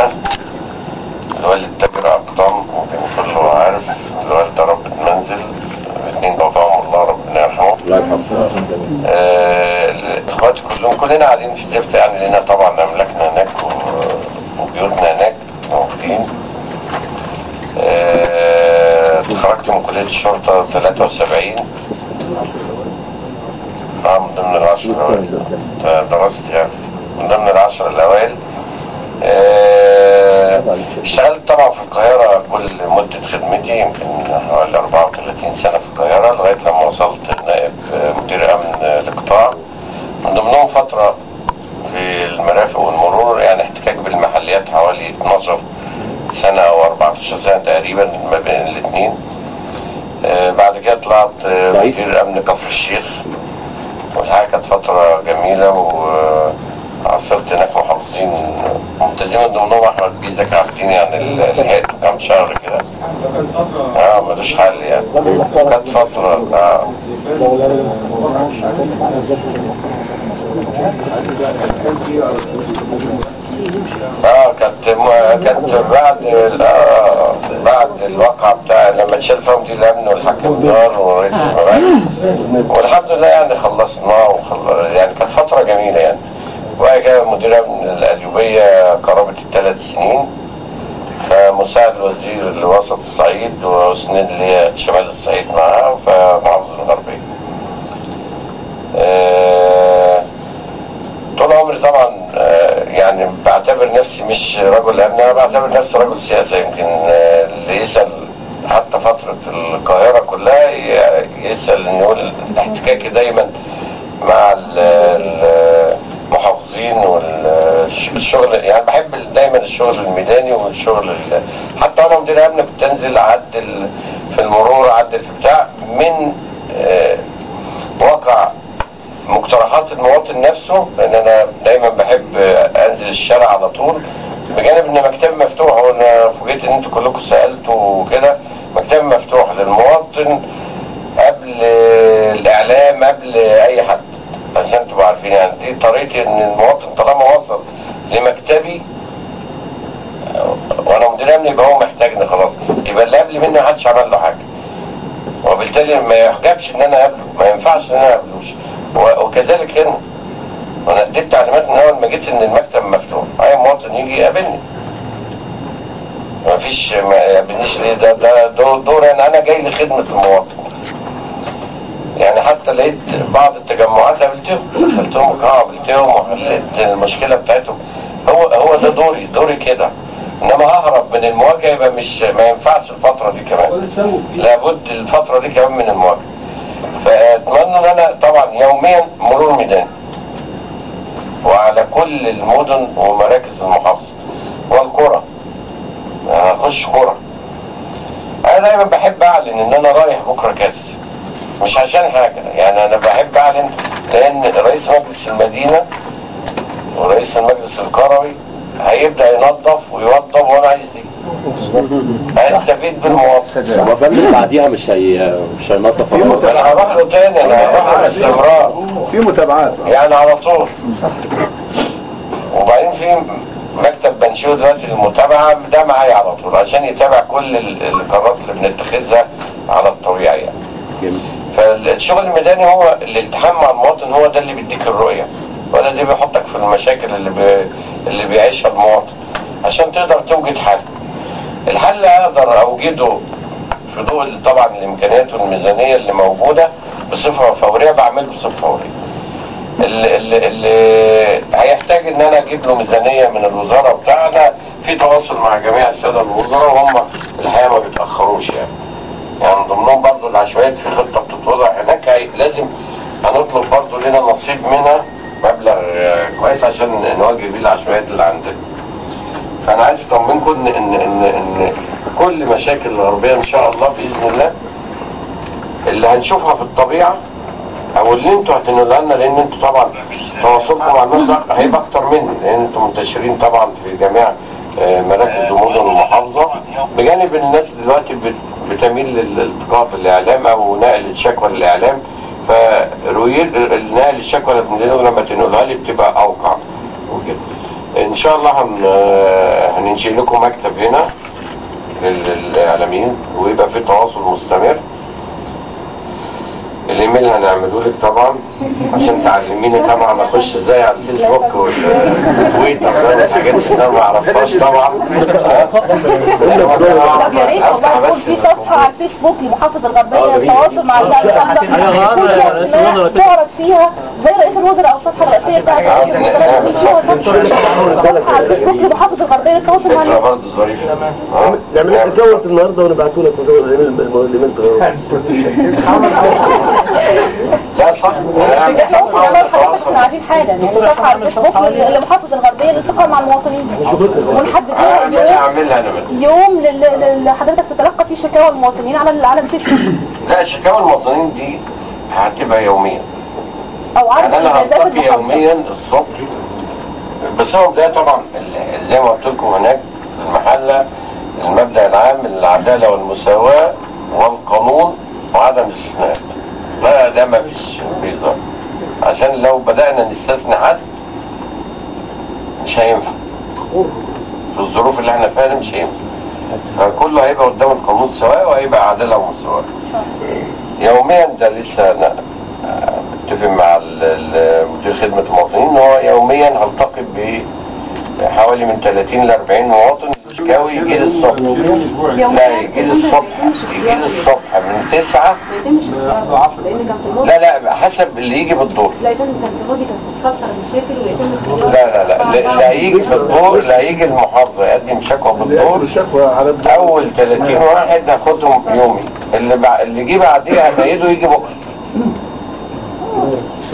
زفتة، الوالد تاجر أقدام وكان كله عارف، الوالدة ربة منزل، الاثنين توفاهم الله ربنا يرحمه. الله يرحمه. اخواتي كلهم كلنا قاعدين في زفتة، يعني لنا طبعا أملاكنا هناك وبيوتنا هناك موجودين. اتخرجت من كلية الشرطة 73، من ضمن العشر الأوائل، درست يعني من ضمن العشر الأوائل. اشتغلت طبعا في القاهرة كل مدة خدمتي، يمكن حوالي 34 سنة في القاهرة لغاية لما وصلت نائب مدير أمن القطاع، من ضمنهم فترة في المرافق والمرور، يعني احتكاك بالمحليات حوالي 12 سنة أو 14 سنة تقريبا ما بين الاثنين. بعد كده طلعت مدير أمن كفر الشيخ، والحقيقة كانت فترة جميلة وعاصرت هناك محافظين ممتازين، من ضمنهم أحمد بيه زكي عابدين، يعني لحقته كام شهر كده. ملوش حل يعني. كانت فترة كانت بعد الواقعة بتاع لما اتشال فيهم دي الأمن والحاكم دار ورئيس المباحث، والحمد لله يعني خلصناه يعني كانت فترة جميلة يعني. وبعد كده مدير أمن القليوبية قرابة 3 سنين، فمساعد الوزير لوسط الصعيد وسند لي شمال الصعيد معاه، فمحافظة الغربية. طول عمري طبعا يعني بعتبر نفسي مش رجل امن، انا بعتبر نفسي رجل سياسة. يمكن اللي يسال حتى فترة القاهرة كلها يسال ان يقول احتكاكي دايما مع المحافظين والشغل، يعني بحب دايما الشغل الميداني والشغل حتى انا مدير امن كنت انزل اعدل في المرور، اعدل في بتاع من واقع مقترحات المواطن نفسه، لان انا دايما بحب انزل الشارع على طول، بجانب ان مكتبي مفتوح، وانا فوجئت ان انتوا كلكم سالتوا وكده، مكتبي مفتوح للمواطن قبل الاعلام قبل اي حد، عشان تبقوا عارفين يعني دي طريقتي، ان المواطن طالما وصل لمكتبي وانا مدير امني يبقى هو محتاجني خلاص، يبقى اللي قبل مني محدش عمل له حاجة، وبالتالي ما يحجبش ان انا اقابله، ما ينفعش ان انا اقابلوش. وكذلك هنا وانا اديت تعليمات من اول ما جيت ان المكتب مفتوح، اي مواطن يجي يقابلني، ما فيش ما يقابلنيش ليه؟ ده دور انا جاي لخدمة المواطن. يعني حتى لقيت بعض التجمعات قابلتهم، دخلتهم القاعة قابلتهم وحليت المشكلة بتاعتهم. هو ده دوري كده، انما ههرب من المواجهة يبقى مش ما ينفعش الفترة دي كمان، لابد الفترة دي كمان من المواجهة. فاتمنى ان انا طبعا يوميا مرور ميداني وعلى كل المدن ومراكز المحافظة والقرى، هخش قرى. انا دايما بحب اعلن ان انا رايح بكره كاس، مش عشان حاجة يعني، انا بحب اعلن لان رئيس مجلس المدينة ورئيس المجلس القروي هيبدا ينظف ويوضب، وانا عايز دي، هيستفيد بالمواطن. هو فندم بعديها مش هينظف، انا هروح له تاني، انا هروح له باستمرار في متابعات يعني على طول. وبعدين في مكتب بنشيو دلوقتي للمتابعة ده معايا على طول عشان يتابع كل القرارات اللي بنتخذها على الطبيعة يعني. فالشغل الميداني هو الالتحام مع المواطن، هو ده اللي بيديك الرؤية، ولا ده بيحطك في المشاكل اللي بيعيشها المواطن عشان تقدر توجد حل. الحل اقدر اوجده في ضوء طبعا الامكانيات والميزانيه اللي موجودة بصفة فورية، بعمله بصفة فورية. اللي هيحتاج ان انا اجيب له ميزانية من الوزارة بتاعنا، في تواصل مع جميع السادة الوزراء، وهم الحقيقة ما بيتاخروش يعني. يعني من ضمنهم برضه العشوائيات في خطه بتتوضع هناك، لازم هنطلب برضه لنا نصيب منها مبلغ كويس عشان نواجه بيه العشوائيات اللي عندنا. فانا عايز اطمنكم ان ان ان كل مشاكل الغربية ان شاء الله باذن الله اللي هنشوفها في الطبيعة او اللي انتوا هتنقلها لنا، لان انتوا طبعا تواصلكم مع الناس هيبقى اكتر مني، لان انتوا منتشرين طبعا في جميع مراكز ومدن المحافظة، بجانب الناس دلوقتي بتميل للالتقاء بالاعلام او نقل الشكوى للاعلام، فرؤية نقل الشكوى لما تنقلها لي بتبقى اوقع وكده. ان شاء الله هننشئ هننشئ لكم مكتب هنا للاعلاميين ويبقى في تواصل مستمر. الايميل هنعمله لك طبعا عشان تعلميني طبعا اخش ازاي على الفيسبوك والتويتر ده والحاجات اللي انا ما اعرفهاش طبعا. طب يا ريت والله يكون في صفحة على الفيسبوك لمحافظه الغربية للتواصل مع الشعب تعرض فيها زي رئيس الوزراء او الصفحة الرئيسية بتاعت صفحة على الفيسبوك لمحافظه الغربية للتواصل مع الناس. برضه ظريفة. نعمل لك account النهارده ونبعته لك الايميل تغيره. لا صح، احنا قاعدين حالا يعني صفحة على الفيسبوك لمحافظه الغربية للثقة مع المواطنين ونحدد لها يوم لحضرتك تتلقى فيه شكاوى المواطنين على الفيسبوك. لا، شكاوى المواطنين دي هتبقى يوميا او عرض يعني انا هلتقي يوميا الصبح، بس هو ده طبعا زي ما قلت لكم هناك في المحلة المبدا العام العدالة والمساواة والقانون وعدم الاستثناء. لا ده ما فيش بيظهر، عشان لو بدأنا نستثني حد مش هينفع في الظروف اللي احنا فيها مش هينفع، فكله هيبقى قدام القانون سواء وهيبقى عدالة ومساواة يوميا. ده لسه انا متفق مع مدير خدمة المواطنين ان هو يوميا هلتقي بحوالي من 30 ل 40 مواطن شكاوي. يجي لي الصبح، لا يجي لي الصبح، يجي لي الصبح من 9. لا لا حسب اللي يجي بالدور. لا يا فندم، كان في الماضي كانت بتفلتر المشاكل ويتم لا لا لا، اللي هيجي بالدور، اللي هيجي المحافظة يقدم شكوى بالدور اول 30 واحد هاخدهم يومي، اللي جه بعديها هنيده يجي بكره.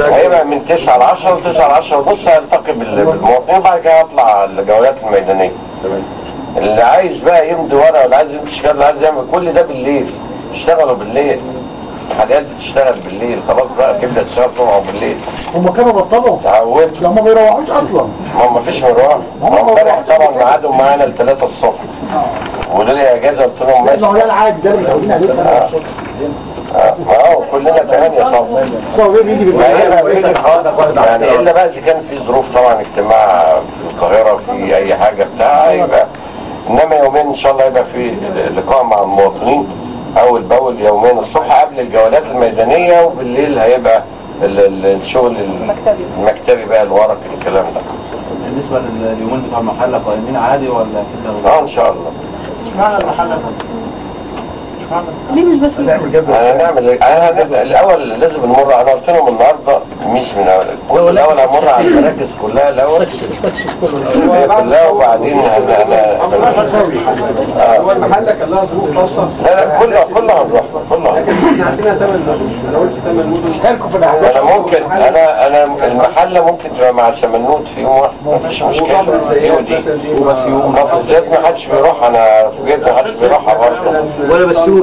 هيبقى من 9 ل 10 9 ل 10 ونص هلتقي بالمواطنين، وبعد كده هطلع الجولات الميدانية. تمام. اللي عايز بقى يمضي ورقة، اللي عايز يمشي شغل، اللي عايز يعمل كل ده بالليل، اشتغلوا بالليل. الحاجات بتشتغل بالليل خلاص بقى، تبدا تشتغل طبعا بالليل. هم كانوا بطلوا، اتعودوا، هم ما بيروحوش اصلا. ما فيش مروح. امبارح طبعا ميعادهم معانا ل 3 الصبح ودول اجازه، قلت لهم ماشي. ما هو ده العادي، ده اللي متعودين عليه. ما هو كلنا 8 طبعا. يعني الا بقى اذا كان في ظروف طبعا اجتماع في القاهرة في اي حاجة بتاع يبقى، انما يومين ان شاء الله يبقى في لقاء مع المواطنين اول باول يومين الصبح قبل الجولات الميدانية، وبالليل هيبقى الشغل المكتبي بقى، الورق الكلام ده. بالنسبة لليومين بتوع المحلة قائمين عادي ولا كده؟ ان شاء الله. اشمعنى المحلة؟ ليه مش بس انا الاول لازم نمر، انا قلت لهم النهارده مش من الاول، كل الاول همر على المراكز كلها الاول كلها، وبعدين هو المحلة كان لها ظروف خاصة. لا لا كله هنروح كله. لكن احنا عندنا 8 مدن، انا قلت 8 مدن. انا ممكن انا المحلة ممكن تبقى مع سمنود في يوم واحد، مفيش مشكلة. دي ودي كفر الزيات ما حدش بيروح، انا فوجئت ما حدش بيروحها برضه ولا بسيون.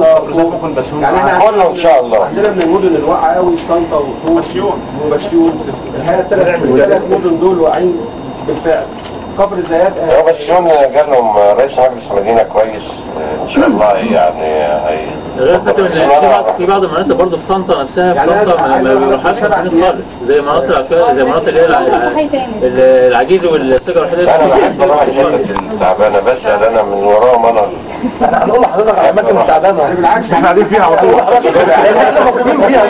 يعني احنا كله ان شاء الله عندنا من المدن الواقعة قوي طنطا وبسيون وبسيون. الحقيقة الثلاث مدن دول واقعين بالفعل. كفر الزيات هو بسيون جالهم رئيس مجلس مدينة كويس ان شاء الله، يعني غير في بعض المناطق برضه في طنطا نفسها، في طنطا ما بيروحهاش خالص، زي مناطق العشوائية، زي مناطق اللي هي العجيز والشجر والحاجات. انا بحب اروح الحتت التعبانة، بسال انا من وراهم. انا هنقول لحضرتك على الاماكن التعبانة، بالعكس احنا قاعدين فيها على طول، احنا مقيمين فيها.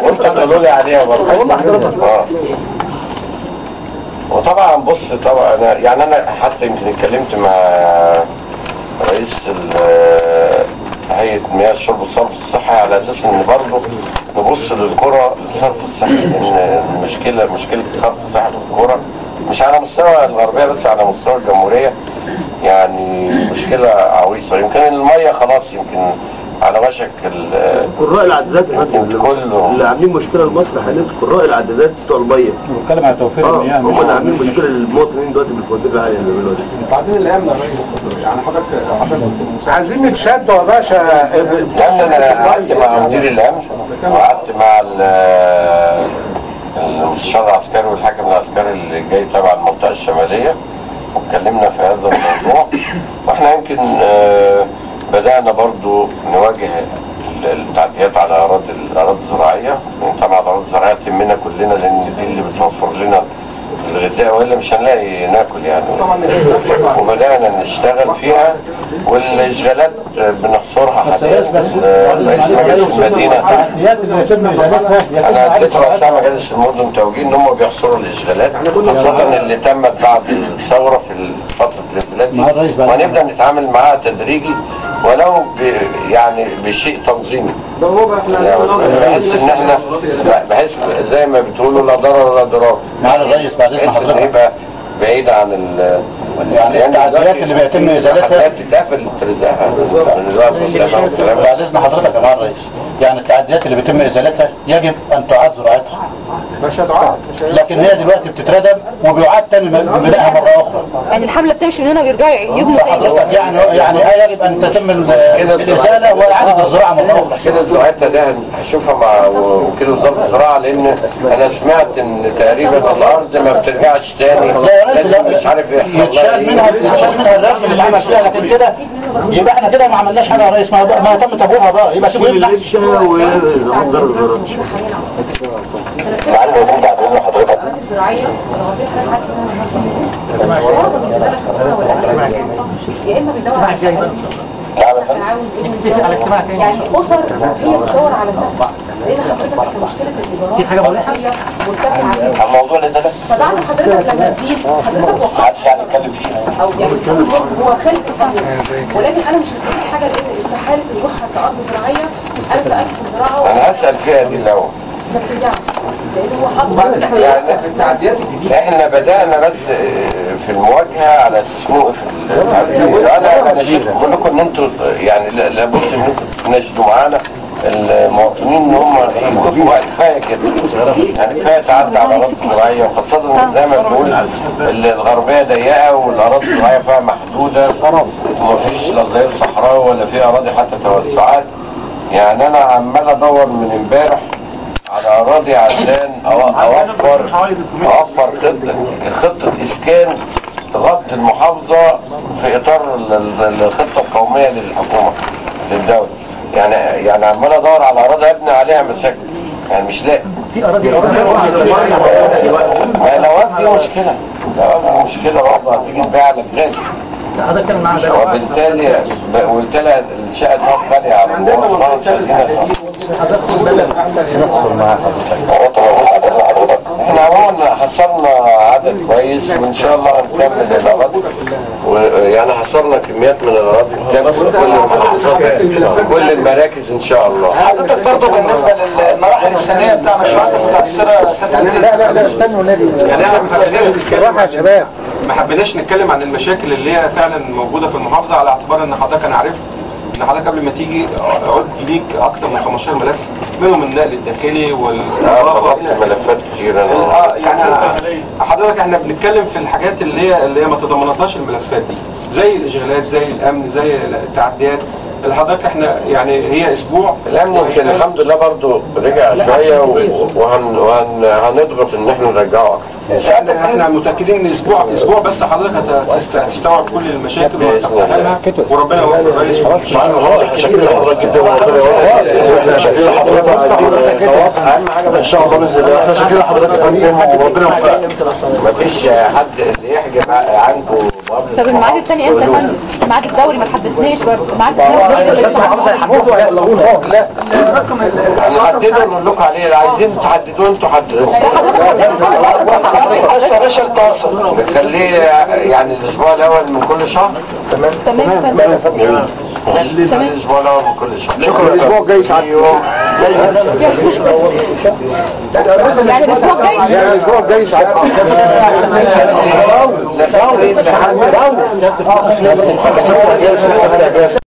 انت تقولوا لي عليها برضه. هقول لحضرتك. وطبعا بص، طبعا انا يعني انا حتى يمكن اتكلمت مع رئيس هيئة مياه الشرب والصرف الصحي على اساس ان برضه نبص للقرى للصرف الصحي، لان المشكلة مشكلة الصرف الصحي في القرى مش على مستوى الغربية بس، على مستوى الجمهورية، يعني مشكلة عويصة. يمكن المية خلاص يمكن على وشك قراء العدادات كله اللي عاملين مشكلة لمصر حاليا، قراء العدادات بتوع المية. بنتكلم على توفير المياه، هم اللي عاملين مشكلة للمواطنين دلوقتي بالفواتير العالية اللي بيعملوها دي. بعدين الايام يا ريس، يعني حضرتك عايزين نتشدوا يا باشا. لا انا قعدت مع مدير الامن وقعدت مع المستشار العسكري والحاكم العسكري اللي جاي تبع المنطقة الشمالية، واتكلمنا في هذا الموضوع. واحنا يمكن بدأنا برضو نواجه التعديات على الأراضي الزراعية. طبعا الأراضي الزراعية تهمنا كلنا، لأن دي اللي بتوفر لنا الغذاء، والا مش هنلاقي ناكل يعني. وبدأنا نشتغل فيها، والاشغالات بنحصرها حاليا. رئيس مجلس المدينة انا اديت رؤساء مجالس المدن توجيه ان هم بيحصروا الاشغالات، خاصة اللي تمت بعد الثورة في فترة الانفلات دي، وهنبدأ نتعامل معاها تدريجي ولو يعني بشيء تنظيمي، بحيث ان احنا بحيث زي ما بتقولوا لا ضرر ولا ضرار. معالي الرئيس بعد اذن حضرتك يبقى بعيد عن يعني التعديات اللي بيتم ازالتها تتقفل ترزقها بعد اذن حضرتك يا معالي الرئيس. يعني التعديات اللي بيتم ازالتها يجب ان تعاد زراعتها، مش هتعاد، لكن هي دلوقتي بتتردم وبيعاد تاني بنائها مرة اخرى. يعني الحملة بتمشي من هنا ويرجعوا يبنوا تاني. يعني يجب ان تتم الازالة واعاده الزراعة مرة اخرى. كده زراعتها ده هشوفها مع وكيل وزارة الزراعة، لان انا سمعت ان تقريبا الارض ما بترجعش تاني، لازم مش عارف يحصل لها يتشال منها الرسم اللي اتعمل فيها. لكن كده يبقى احنا كده ما عملناش حاجة يا ريس، ما تم تبويبها بقى، يبقى سيبوا يبنى. معالي الوزير بعد اذن حضرتك، يا اما بيدور على يعني اسر هي بتدور على سقف، لان حضرتك احنا مشكلة الايجارات في حاجة مرتفعة. الموضوع اللي ده فبعد حضرتك لما تزيد حضرتك وقفت محدش يعني يتكلم فيه او يعني هو خلف صحيح، ولكن انا مش هستفيد حاجة لان استحالة نروحها كارض زراعية. انا سالت في الزراعة انا هسال فيها دي الاول ما بترجعش، لان هو حصل يعني التعديات الجديدة. احنا بدأنا بس في المواجهة على اساس نوقف. انا شايف كلكم ان انتوا يعني لابد ان انتوا تناشدوا معانا المواطنين ان هم يوقفوا بقى، كفاية كده يعني، كفاية تعدي على الاراضي الزراعية، وخاصة زي ما بنقول الغربية ضيقه والاراضي الزراعية فيها محدودة، ومفيش لا ظهير صحراوي ولا في اراضي حتى توسعات. يعني انا عمال ادور من امبارح على اراضي عشان اوفر خطه اسكان تغطي المحافظة في اطار الخطة القومية للحكومة للدولة. يعني عمال ادور على اراضي ابني عليها مساكن، يعني مش لاقي. في اراضي ما لو دي مشكلة، لو مشكلة برضه هتيجي تبيع لك غالي. وبالتالي وبالتالي الشقة دي غالية على المواطن. احنا عموما حصلنا عدد كويس، وان شاء الله هنكمل الاراضي، ويعني حصلنا كميات من الاراضي في كل المراكز ان شاء الله. حضرتك برضه بالنسبة للمراحل السنية بتاع مشروعات المتاثرة، لا لا لا استنوا النبي، يعني احنا بالراحة يا شباب، ما حبيناش نتكلم عن المشاكل اللي هي فعلا موجودة في المحافظة، على اعتبار ان حضرتك انا عرفت ان حضرتك قبل ما تيجي عد ليك اكتر من 15 ملف، منهم النقل الداخلي والاستثمارات، ملفات كتيرة. يعني حضرتك احنا بنتكلم في الحاجات اللي هي ما تضمنتهاش الملفات دي، زي الاشغالات، زي الامن، زي التعديات. حضرتك احنا يعني هي اسبوع الامن يمكن الحمد لله برضو رجع شوية، وهنضغط ان احنا نرجعه اكتر. احنا متاكدين ان اسبوع بس حضرتك هتستوعب كل المشاكل وهتفهمها، وربنا يوفق الرئيس. شاكرين لحضرتك جدا، وربنا يوفقك. احنا شاكرين لحضرتك، اهم حاجة ان شاء الله باذن الله. احنا شاكرين لحضرتك يا فندم، وربنا يوفقك. مفيش حد اللي يحجب عنكم. طب الميعاد الثاني امتى يا فندم؟ الميعاد الدوري ما تحدثناش برضه. الميعاد الدوري هنحدده ونقول لكم عليه، اللي عايزين تحددوه انتوا حددوه. نخليه يعني الاسبوع الاول من كل شهر. تمام تمام تمام. الاسبوع الاول من كل شهر. شكرا. الاسبوع الجاي ساعات يعني الاسبوع الجاي، يعني الاسبوع الجاي ساعات.